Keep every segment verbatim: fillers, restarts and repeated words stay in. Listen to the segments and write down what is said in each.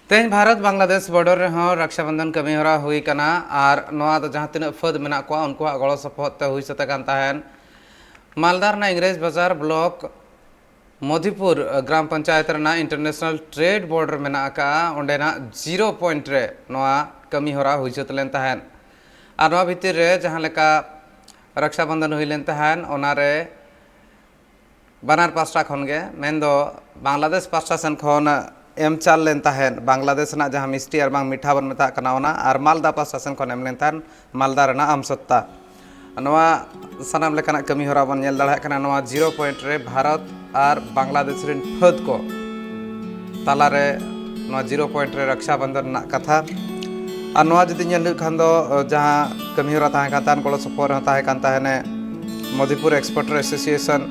ᱛᱮᱦᱮᱧ ᱵᱷᱟᱨᱚᱛ ᱵᱟᱝᱞᱟᱫᱮᱥ ᱵᱚᱨᱰᱟᱨ ᱨᱮᱦᱚᱸ ᱨᱟᱠᱥᱟ ᱵᱚᱱᱫᱷᱚᱱ ᱠᱟᱹᱢᱤ ᱦᱚᱨᱟ ᱦᱩᱭ ᱠᱟᱱᱟ᱾ ᱟᱨ ᱱᱚᱣᱟ ᱫᱚ ᱡᱟᱦᱟᱸ ᱛᱤᱱᱟᱹᱜ ᱯᱷᱟᱹᱫ ᱢᱮᱱᱟᱜ ᱠᱚᱣᱟ, ᱩᱱᱠᱩᱣᱟᱜ ᱜᱚᱲᱚ ᱥᱚᱯᱚᱦᱚᱫ ᱛᱮ ᱦᱩᱭ ᱥᱟᱹᱛ ᱟᱠᱟᱱ ᱛᱟᱦᱮᱸᱱ᱾ ᱢᱟᱞᱫᱟ ᱨᱮᱱᱟᱜ ᱤᱝᱨᱮᱡᱽ ᱵᱟᱡᱟᱨ ᱵᱞᱚᱠ ᱢᱚᱫᱷᱤᱯᱩᱨ ᱜᱨᱟᱢ ᱯᱚᱧᱪᱟᱭᱮᱛ ᱨᱮᱱᱟᱜ ᱤᱱᱴᱟᱨᱱᱮᱥᱱᱟᱞ ᱴᱨᱮᱰ ᱵᱳᱨᱰ ᱨᱮ ᱢᱮᱱᱟᱜ ᱟᱠᱟᱫᱼᱟ, ᱚᱸᱰᱮᱱᱟᱜ ᱡᱤᱨᱳ ᱯᱚᱭᱮᱱᱴ ᱨᱮ ᱱᱚᱣᱟ ᱠᱟᱹᱢᱤ ᱦᱚᱨᱟ ᱦᱩᱭ ᱥᱟᱹᱛ ᱞᱮᱱ ᱛᱟᱦᱮᱸᱫ᱾ ᱟᱨ ᱱᱚᱣᱟ ᱵᱷᱤᱛᱤᱨ ᱨᱮ ᱡᱟᱦᱟᱸ ᱞᱮᱠᱟ ᱨᱟᱠᱥᱟ ᱵᱚᱱᱫᱷᱚᱱ ᱦᱩᱭ ᱞᱮᱱ ᱛᱟᱦᱮᱸᱫ, ᱚᱱᱟᱨᱮ ᱵᱟᱱᱟᱨ ᱯᱟᱥᱴᱟ ᱠᱷᱚᱱ ᱜᱮ, ᱢᱮᱱᱫᱚ ᱵᱟᱝᱞᱟᱫᱮᱥ ᱯᱟᱥᱴᱟ ᱥᱮᱱ ᱠᱷᱚᱱ ᱮᱢ ᱪᱟᱞ ᱞᱮᱱ ᱛᱟᱦᱮᱸᱫ ᱵᱟᱝᱞᱟᱫᱮᱥ ᱨᱮᱱᱟᱜ ᱡᱟᱦᱟᱸ ᱢᱤᱥᱴᱤ ᱟᱨ ᱵᱟᱝ ᱢᱤᱴᱷᱟ ᱵᱚᱱ ᱢᱮᱛᱟᱜ ᱠᱟᱱᱟ ᱚᱱᱟ, ᱟᱨ ᱢᱟᱞᱫᱟ ᱯᱟᱥᱴᱟ ᱥᱮᱱ ᱠᱷᱚᱱ ᱮᱢ ᱞᱮᱱ ᱛᱟᱦᱮᱸᱫ ᱢᱟᱞᱫᱟ ᱨᱮᱱᱟᱜ ᱟᱢᱥᱚᱛᱛᱟ᱾ ᱱᱚᱣᱟ ᱥᱟᱱᱟᱢ ᱞᱮᱠᱟᱱᱟᱜ ᱠᱟᱹᱢᱤ ᱦᱚᱨᱟ ᱵᱚᱱ ᱧᱮᱞ ᱫᱟᱲᱮᱭᱟᱜ ᱠᱟᱱᱟ᱾ ᱱᱚᱣᱟ ᱡᱤᱨᱳ ᱯᱚᱭᱮᱱᱴ ᱨᱮ ᱵᱷᱟᱨᱚᱛ ᱟᱨ ᱵᱟᱝᱞᱟᱫᱮᱥ ᱨᱮᱱ ᱯᱷᱟᱹᱫ ᱠᱚ ᱛᱟᱞᱟᱨᱮ ᱱᱚᱣᱟ ᱡᱤᱨᱳ ᱯᱚᱭᱮᱱᱴ ᱨᱮ ᱨᱟᱠᱥᱟ ᱵᱚᱱᱫᱷᱚᱱ ᱨᱮᱱᱟᱜ ᱠᱟᱛᱷᱟ᱾ ᱟᱨ ᱱᱚᱣᱟ ᱡᱩᱫᱤ ᱧᱮᱞ ᱦᱩᱭᱩᱜ ᱠᱷᱟᱱ ᱫᱚ, ᱡᱟᱦᱟᱸ ᱠᱟᱹᱢᱤ ᱦᱚᱨᱟ ᱛᱟᱦᱮᱸ ᱠᱟᱱ ᱛᱟᱦᱮᱸᱱ, ᱜᱚᱲᱚ ᱥᱚᱯᱚᱦᱚᱫ ᱨᱮᱦᱚᱸ ᱛᱟᱦᱮᱸ ᱠᱟᱱ ᱛᱟᱦᱮᱸᱱᱮ ᱢᱚᱫᱷᱤᱯᱩᱨ ᱮᱠᱥᱯᱳᱨᱴᱟᱨ ᱮᱥᱳᱥᱤᱭᱮᱥᱚᱱ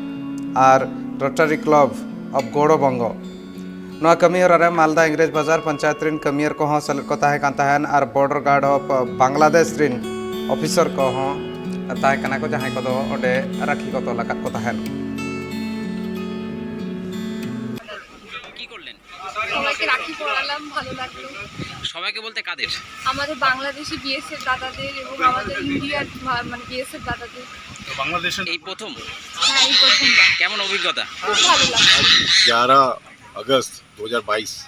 ᱟᱨ ᱨᱳᱴᱟᱨᱤ ᱠᱞᱟᱵᱽ ᱚᱯᱷ ᱜᱳᱣᱲᱚᱵᱚᱝᱜᱚ᱾ ᱱᱚᱣᱟ ᱠᱟᱹᱢᱤ ᱦᱚᱨᱟ ᱨᱮ ᱢᱟᱞᱫᱟ ᱤᱝᱨᱮᱡᱽ ᱵᱟᱡᱟᱨ ᱯᱚᱧᱪᱟᱭᱮᱛ ᱨᱮᱱ ᱠᱟᱹᱢᱤᱭᱟᱹᱨ ᱠᱚᱦᱚᱸ ᱥᱮᱞᱮᱫ ᱠᱚ ᱛᱟᱦᱮᱸ ᱠᱟᱱ ᱛᱟᱦᱮᱸᱱ ᱟᱨ ᱵᱚᱨᱰᱟᱨ ᱜᱟᱨᱰ ᱚᱯᱷ ᱵᱟᱝᱞᱟᱫᱮᱥ ᱨᱮᱱ ᱚᱯᱷᱤᱥᱟᱨ ᱠᱚᱦᱚᱸ ᱛᱟᱦᱮᱸ ᱠᱟᱱᱟ ᱠᱚ, ᱡᱟᱦᱟᱸᱭ ᱠᱚᱫᱚ ᱚᱸᱰᱮ ᱨᱟᱹᱠᱷᱤ ᱠᱚ ᱛᱚᱞ ᱟᱠᱟᱫ ᱠᱚ ᱛᱟᱦᱮᱸᱱ᱾ কি করলেন? সবাইকে রাখি পরালাম, ভালো লাগলো। সবাইকে বলতে কাদের? আমাদের বাংলাদেশি বিএসএফ দাদাদের এবং আমাদের ইন্ডিয়ার ভা-, মানে বিএসএফ দাদাদের। এই প্রথম? হ্যাঁ, এই প্রথমবার। কেমন অভিজ্ঞতা? খুব ভালো লাগছে। आज ग्यारह अगस्त दो हज़ार बाईस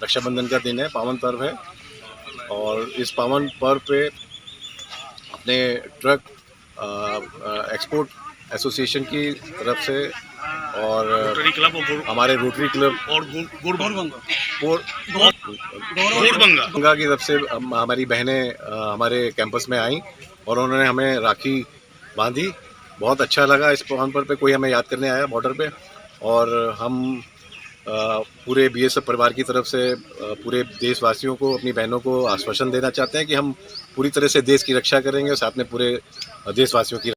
रक्षाबंधन का दिन है, पावन पर्व है। और इस पावन पर्व पे अपने ट्रक, अ, अ, एक्सपोर्ट एसोसिएशन की तरफ से और रोटरी क्लब और गुड़-, हमारे रोटरी क्लब और गुड़-, गुड़बंगा। गुड़-, गुड़-, गुड़बंगा। गुड़बंगा की तरफ से हम, हमारी बहनें, अ, हमारे कैंपस में आईं और उन्होंने हमें राखी बांधी। बहुत अच्छा लगा इस पावन पर्व पे कोई हमें याद करने आया बॉर्डर पे। और हम, अ, पूरे बीएसएफ परिवार की तरफ से, अ, पूरे देशवासियों को, अपनी बहनों को आश्वासन देना चाहते हैं कि हम पूरी तरह से देश की रक्षा करेंगे और साथ में पूरे देशवासियों की